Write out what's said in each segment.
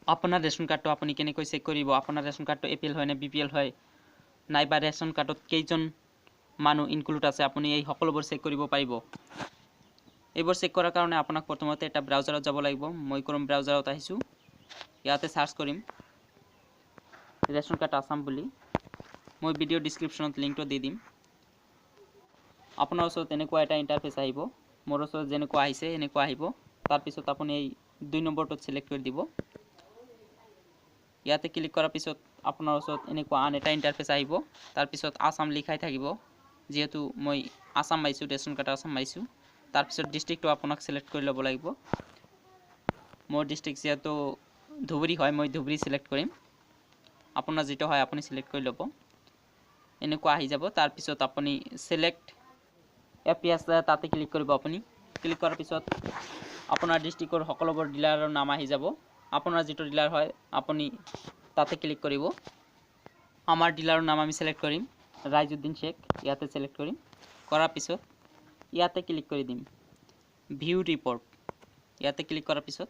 আপোনাৰ ৰেচন কাৰ্ডটো আপুনি কেনেকৈ চেক কৰিব, আপোনাৰ ৰেচন কাৰ্ডটো এপিএল হয় নে বিপিএল হয়, নাইবা ৰেচন কাৰ্ডত কেইজন মানুহ ইনক্লুড আছে, আপুনি এই সকলোবোৰ চেক কৰিব পাৰিব। এইবোৰ চেক কৰাৰ কাৰণে আপোনাক প্ৰথমতে এটা ব্ৰাউজাৰত যাব লাগিব। মই ক্ৰম ব্ৰাউজাৰত আহিছোঁ, ইয়াতে চাৰ্চ কৰিম ৰেচন কাৰ্ড আছাম বুলি। মই ভিডিঅ' ডিছক্ৰিপশ্যনত লিংকটো দি দিম। আপোনাৰ ওচৰত এনেকুৱা এটা ইণ্টাৰফেচ আহিব, মোৰ ওচৰত যেনেকুৱা আহিছে এনেকুৱা আহিব। তাৰপিছত আপুনি এই 2 নম্বৰটোত চিলেক্ট কৰি দিব। ইয়াতে ক্লিক কৰাৰ পিছত আপোনাৰ ওচৰত এনেকুৱা আন এটা ইণ্টাৰফেচ আহিব। তাৰপিছত আছাম লিখাই থাকিব, যিহেতু মই আছাম মাৰিছোঁ, ৰেচন কাৰ্ড আছাম মাৰিছোঁ। তাৰপিছত ডিষ্ট্ৰিক্টটো আপোনাক চিলেক্ট কৰি ল'ব লাগিব। মোৰ ডিষ্ট্ৰিক্ট যিহেতু ধুবুৰী হয়, মই ধুবুৰী চিলেক্ট কৰিম। আপোনাৰ যিটো হয় আপুনি চিলেক্ট কৰি ল'ব। এনেকুৱা আহি যাব। তাৰপিছত আপুনি চিলেক্ট এ পি এছ তাতে ক্লিক কৰিব। আপুনি ক্লিক কৰাৰ পিছত আপোনাৰ ডিষ্ট্ৰিক্টৰ সকলোবোৰ ডিলাৰৰ নাম আহি যাব। আপোনাৰ যিটো ডিলাৰ হয় আপুনি তাতে ক্লিক কৰিব। আমাৰ ডিলাৰৰ নাম আমি চিলেক্ট কৰিম, ৰাইজুদ্দিন শ্বেখ, ইয়াতে চিলেক্ট কৰিম। কৰাৰ পিছত ইয়াতে ক্লিক কৰি দিম ভিউ ৰিপৰ্ট। ইয়াতে ক্লিক কৰাৰ পিছত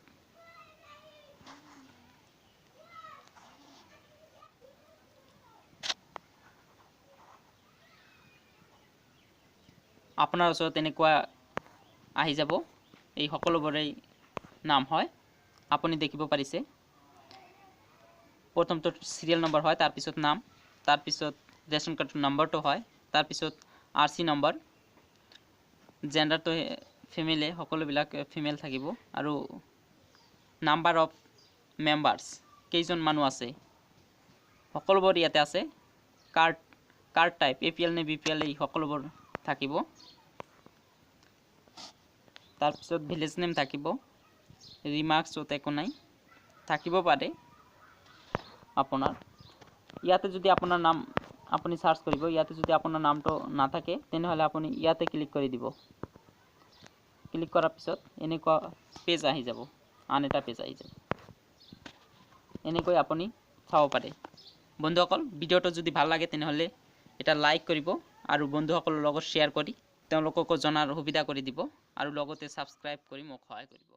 আপোনাৰ ওচৰত এনেকুৱা আহি যাব। এই সকলোবোৰেই নাম হয়, আপুনি দেখিব পাৰিছে। প্ৰথমটো চিৰিয়েল নম্বৰ হয়, তাৰপিছত নাম, তাৰপিছত ৰেচন কাৰ্ডৰ নম্বৰটো হয়, তাৰপিছত আৰ চি নম্বৰ, জেণ্ডাৰটো ফিমেলে, সকলোবিলাক ফিমেল থাকিব, আৰু নাম্বাৰ অফ মেম্বাৰ্ছ, কেইজন মানুহ আছে, সকলোবোৰ ইয়াতে আছে। Card type A P L নে বি পি এল, এই সকলোবোৰ থাকিব। তাৰপিছত ভিলেজ নেম থাকিব, ৰিমাৰ্কছত একো নাই, থাকিব পাৰে আপোনাৰ। ইয়াতে যদি আপোনাৰ নাম আপুনি চাৰ্চ কৰিব, ইয়াতে যদি আপোনাৰ নামটো নাথাকে তেনেহ'লে আপুনি ইয়াতে ক্লিক কৰি দিব। ক্লিক কৰাৰ পিছত এনেকুৱা পেজ আহি যাব, আন এটা পেজ আহি যাব। এনেকৈ আপুনি চাব পাৰে। বন্ধুসকল, ভিডিঅ'টো যদি ভাল লাগে তেনেহ'লে এটা লাইক কৰিব আৰু বন্ধুসকলৰ লগত শ্বেয়াৰ কৰি তেওঁলোককো জনাৰ সুবিধা কৰি দিব, আৰু লগতে ছাবস্ক্ৰাইব কৰি মোক সহায় কৰিব।